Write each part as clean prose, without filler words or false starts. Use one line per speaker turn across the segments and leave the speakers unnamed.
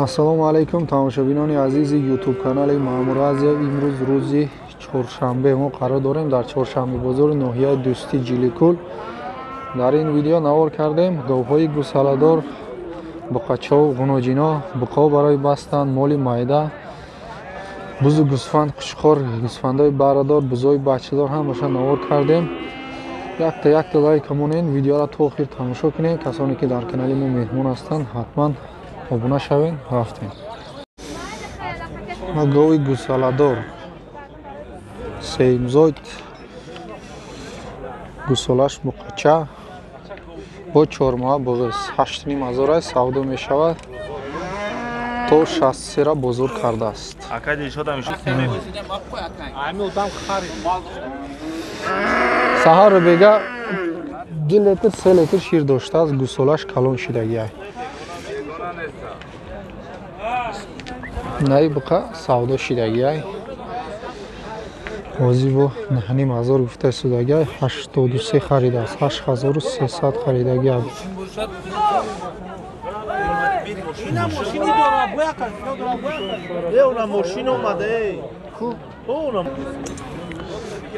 Ассалому алайкум тамошобинони азизи YouTube канали Маъмур Азия. Имрӯз рӯзи чоршанбе мо қарор дорем дар чоршанбе бозори ноҳияи Дӯстӣ Ҷиликул. Дар ин видео навор кардем говҳои гусаладор, буқачов, ғуноҷино, буқо барои бастан, моли майда, бузу гӯсфанд, қучқор, гӯсфандои барадор, бузои бачадор ҳамаша навор кардем. Якта якта лайк монен, видеоро то охир тамошо кунед. Касоне ки дар канали мо меҳмон ҳастанд, ҳатман обуна шавед. Рафтем. Гови гусаладор сеимзод, гусолаш буқача бо чормоҳа буғиз, 8,5 ҳазор аст, савдо мешавад. То 63 бозор кардааст. Саҳару бега 2 литр 3 литр шир доштааст, гусолаш калон шидагиай. Наи буқа савдо шидагиай. Ҳозир бо 9,5 ҳазор гуфта истодагиай, 83 харидааст, 8300 харидагиай.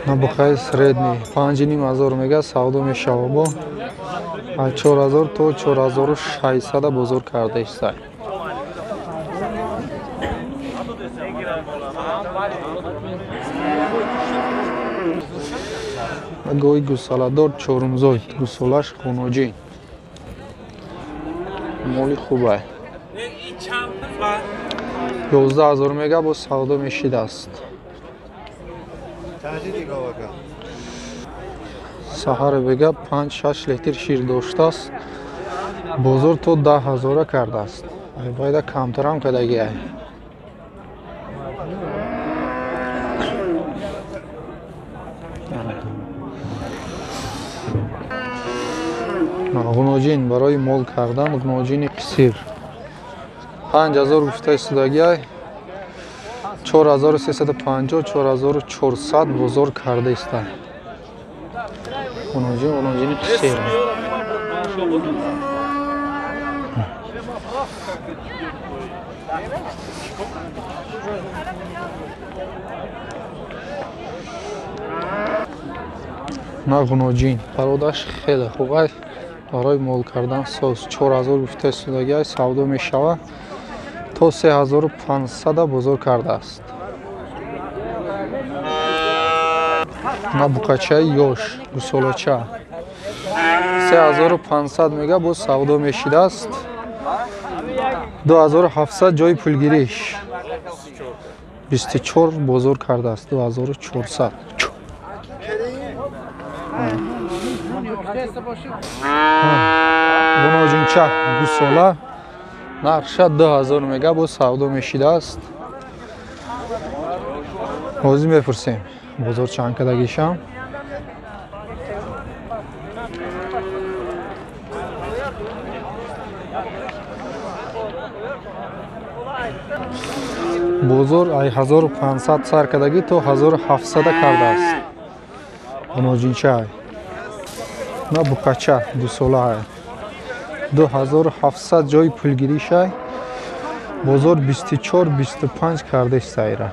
На буқаи средний 5,5 ҳазор мега, савдо мешава. Бо 4000 то 4600 бозор карда истай. Гои гусаладор чорумзой, гусолаш хуноҷин, моли хубай. 11 ҳазор мега, бо савдо мешидааст. Саҳар бега 5-6 литр шир доштааст, бозор то 10 ҳазора кардааст. Байда камтарам кардагиай. Ғуноҷин барои мол кардан, ғуноҷини қисир 5 ҳазор гуфта истодагиай, 4350, 4400 бозор карда истай. Ғуноҷин, ғуноҷини қисир. На ғуноҷин пародаш хеле хуб аст, барои мол кардан соз. 4000 гуфта истодагиай, савдо мешавад. То 3500 бозор кардааст. На буқачаи ёш, гусолача 3500 мега, боз савдо мешидааст. 2700 ҷои пулгириш, 24 бозор кардааст, 2400. Ғуноҷинча гусола нархша 2000 мега, боз савдо мешидааст. Ҳозир мепурсем бозор чанд кардагишам. Бозор 1500 сар кардагӣ то 1700 кардааст. Ғуноҷинча на буқача дусола 2700 ҷои пулгиришай, бозор 24-25 карда истайра.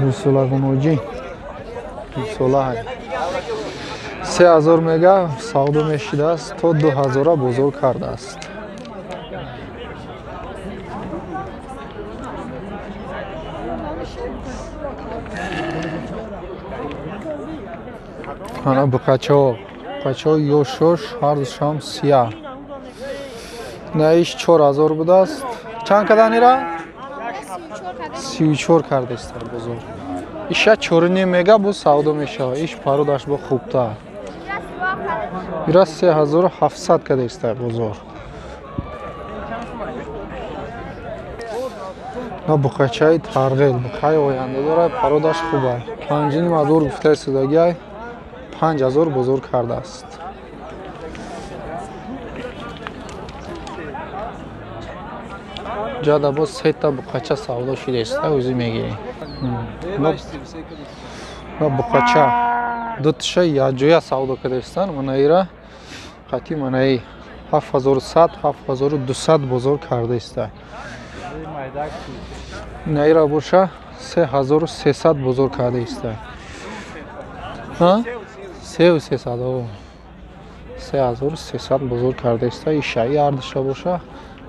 Гусола ғуноҷин дусола 3000 мега, савдо мешидааст, то 2000 бозор кардааст. Ана буқачаҳо, буқачаҳо ёш-ёш, ҳардушам сияҳ. Наиш 4000 будааст. Чанд карданира? 34 кардааст дар бозор. Иша 4,5 мега, боз савдо мешавад. Иш пародаш бо хубтар. Ира 3700 кардааст дар бозор. На буқачаи тарғел, буқаи оянда дорад, пародаш хуб аст. 5,5 ҳазор гуфта истодагиай, 5000 бозор кардааст. Ҷада боз сета буқача савдо шидааст, ӯзи мегирӣ. На буқача Дуташа якҷоя савдо кардаистанд. Манаира қати манаи 7100, 7200 бозор кардаиста. Наира боша 3300 бозор кардаиста. 3300, 3300 бозор кардаиста. Ишаи ардиша боша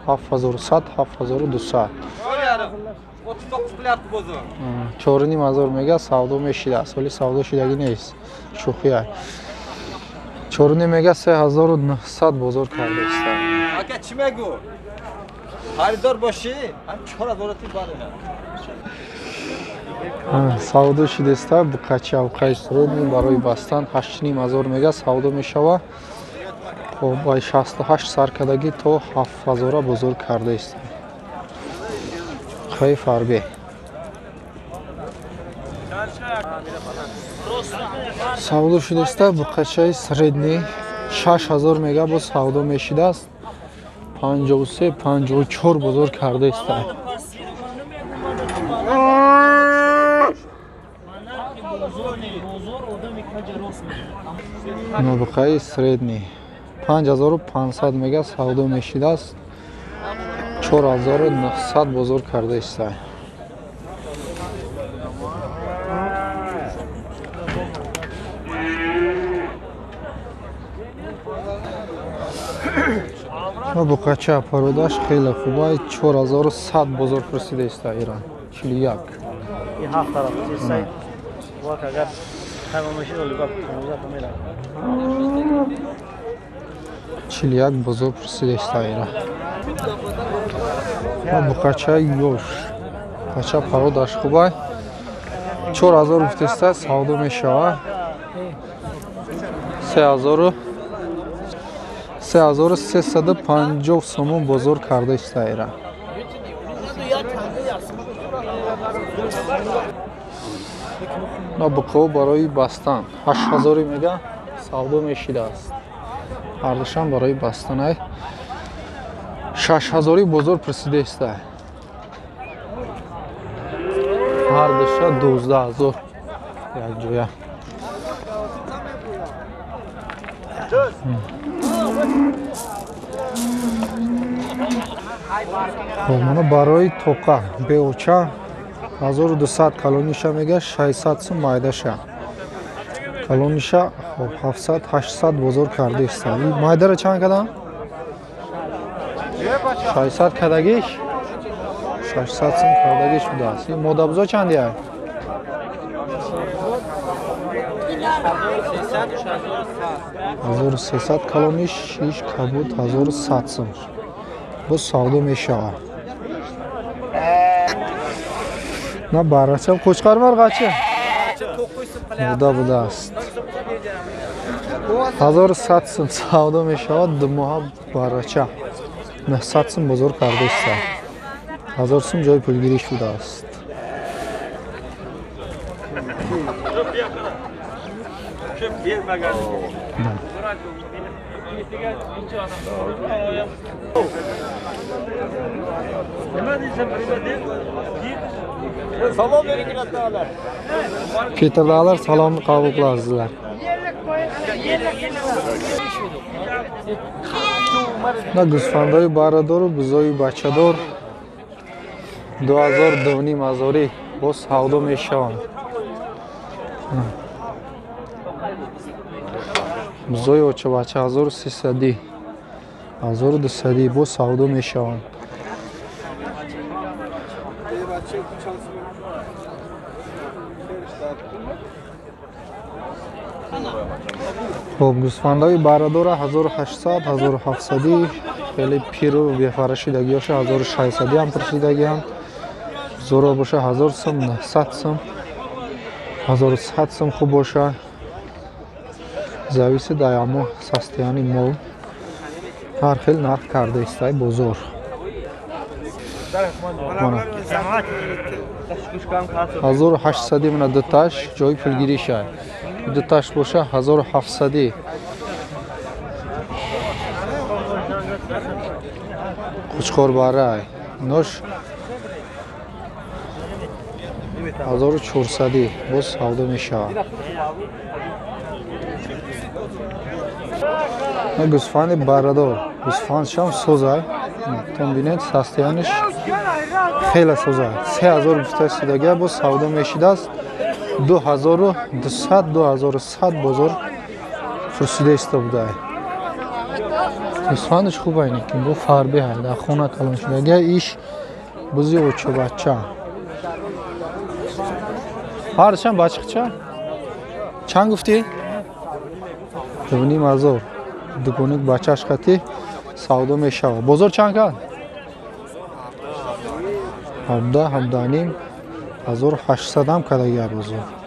7100, 7200. 4500 мега савдо мешидааст, вале савдо шидагӣ нест, шӯхия. 4.5 мега 3900 бозор кардаиста.
Ака чӣ мегӯ? Харидор бошӣ, ҳам 4000 ти барина.
Савдо шидаиста буқача алқаи средний барои бастан 8500 мега савдо мешава. Хоб, ай 68 сар кардагӣ то 7000 бозор кардаиста. Қай фарбе. Савдо шудаиста буқачаи средний 6000 мега боз савдо мешидааст. 53, 54 бозор кардаиста. Нобиқаи средний 5500 мега савдо мешидааст. 4900 бозор кардаиста. Буқача пародаш хеле хуба, 4100 бозор пурсидаиста Иран. 41.
Ин ҳафт тараф сай. Вак агар тамом мешид, олиба 15 мера.
41 бозор пурсидаиста Иран. Буқача ёш. Буқача пародаш хуба. 4000 гуфтаиста савдо мешава. 3350 сомон бозор кардаиста Иран. Буқо барои бастан 8000 мега савдо мешидааст. Ҳардушам барои бастанай 6000 бозор пурсидаиста. Ҳардуша 12000 якҷоя. Мана барои тоқа беоча 1200 калониша мега, 600 сум майдаша. Калониша хоб 700, 800 бозор кардаиста. Майдара чанд кадам? 600 кадагиш? 600 сум кардагиш будааст. Ин модабузо чандия? 1300 калониш, 6 кабуд 1100 сум. Боз савдо мешавад. На барача қӯчқар варғача. Буда будааст. 1100 сум савдо мешавад, ду моҳа барача. 900 сум бозор кардаиста. 1000 сум ҷои пулгирӣ шудааст. Petrdalar salomni qabul qilasizlar. На гӯсфандои барадору бузои бачадор 2000 2500 боз савдо мешаванд. Бузои очабача 1300, 1200 боз савдо мешаванд. Хоб, гӯсфандои барадора 1800, 1700, хеле пиру бефарашидагиёша 1600 ҳам пурсидагиам. Зуро боша 1000 сум, 900 сум, 1100 сум хуб боша. Зависит дар амо состоянии мол. Ҳар хел нарх кардаистай бозор. 1800 мана дуташ ҷои пулгириша. Дуташ боша 1700. Қучқорбарай. Нош 1400 боз савдо мешавад. Гӯсфанди баррадор, гӯсфандшам созай. Тон бинед, састияниш хеле созай. 3000 гуфта истодагия, бо савдо мешидааст. 2200, 2100 бозор фурсида истобудай. Гӯсфандаш хуб ай, лекин бо фарбе ҳай, дар хона калон шудагия. Иш бузи очобача. Ҳардашам бачиқча? Чанд гуфтӣ? 2500. Дугоник бачаш хати савдо мешавад. Бозор чанд кард? 17, 17,5, 1800 ҳам кардагия бозор.